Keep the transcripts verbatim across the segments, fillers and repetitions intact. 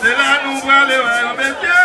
Se la nou prale wè yo, mesye.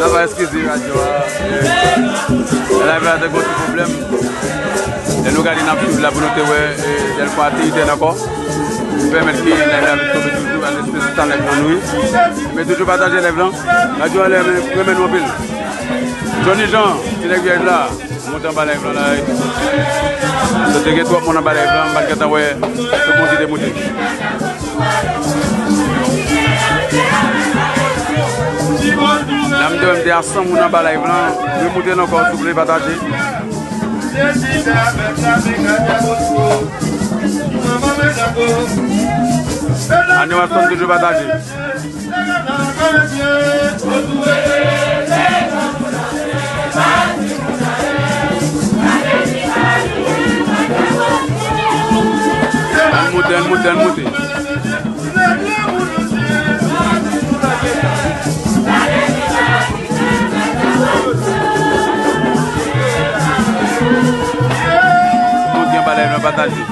N ap eskize radyo a. Live la te gon ti pwoblèm. Lè nou gade n ap swiv la pou nou te wè, e, dèlfwa te itèn ankò. Pèmèt ke live la tonbe toujou a lespri tan live nan nou ye. Men toujou pataje live lan. Radyo a renmen nou anpil. Johnny Jean, ti nèg vyèj la. Monte anba live lan la. Sa te gen twòp moun anba live lan, m pa t gentan wè tout moun ki te monte. La m te wè m te a san moun anba live lan. Remoute l ankò, souple, pataje. Ane w ap tann toujou pataje. Ann moute, ann moute, ann moute. Moun ki anba live lan pataje.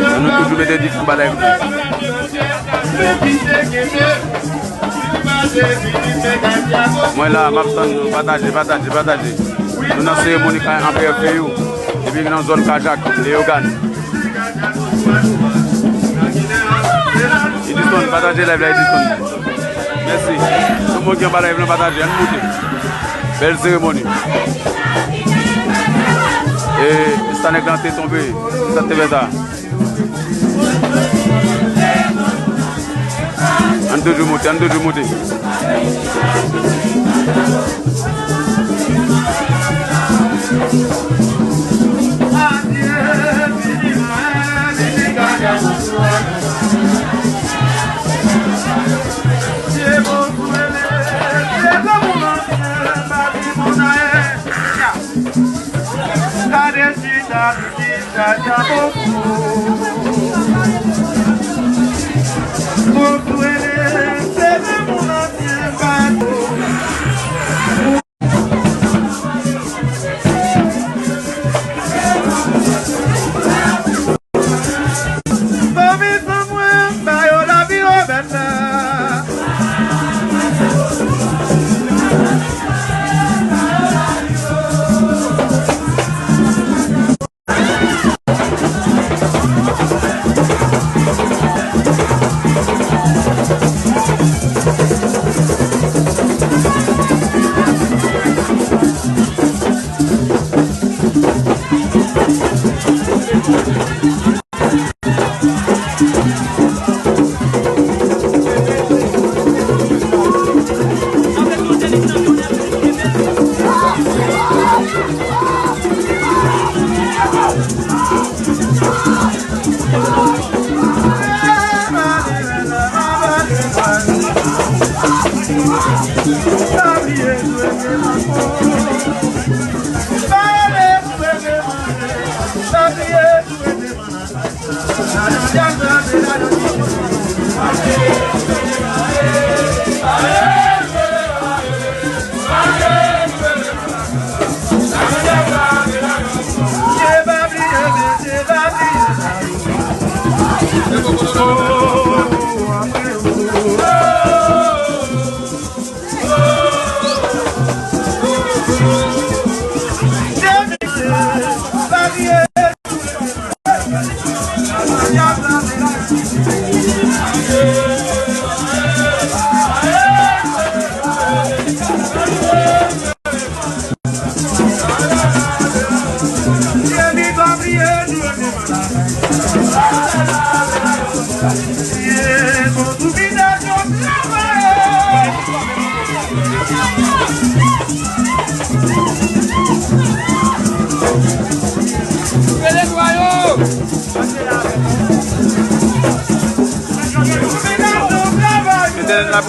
Ann nou toujou mete difon ba live nou. Mwen la, m ap tann nou. Pataje, pataje, pataje. Nou nan seremoni kay Anperè Feyou. Epi nan zòn Kajak, Leyogàn. Edison, pataje live la, Edison. Mèsi. Tout moun ki anba live lan, pataje. Ann moute. Bèl seremoni. E, sa nèg lan te tonbe. Sa te fè sa. Ann toujou moute, ann toujou moute.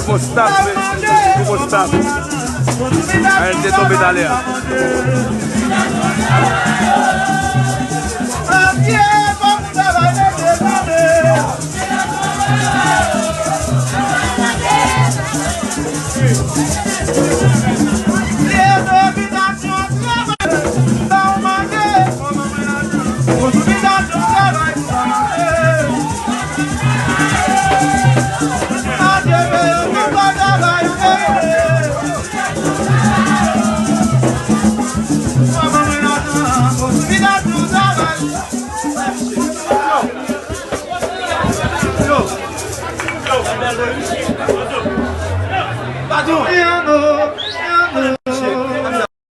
Gwo staf, wi. Gwo staf. Ariel te tonbe talè a. Patwon.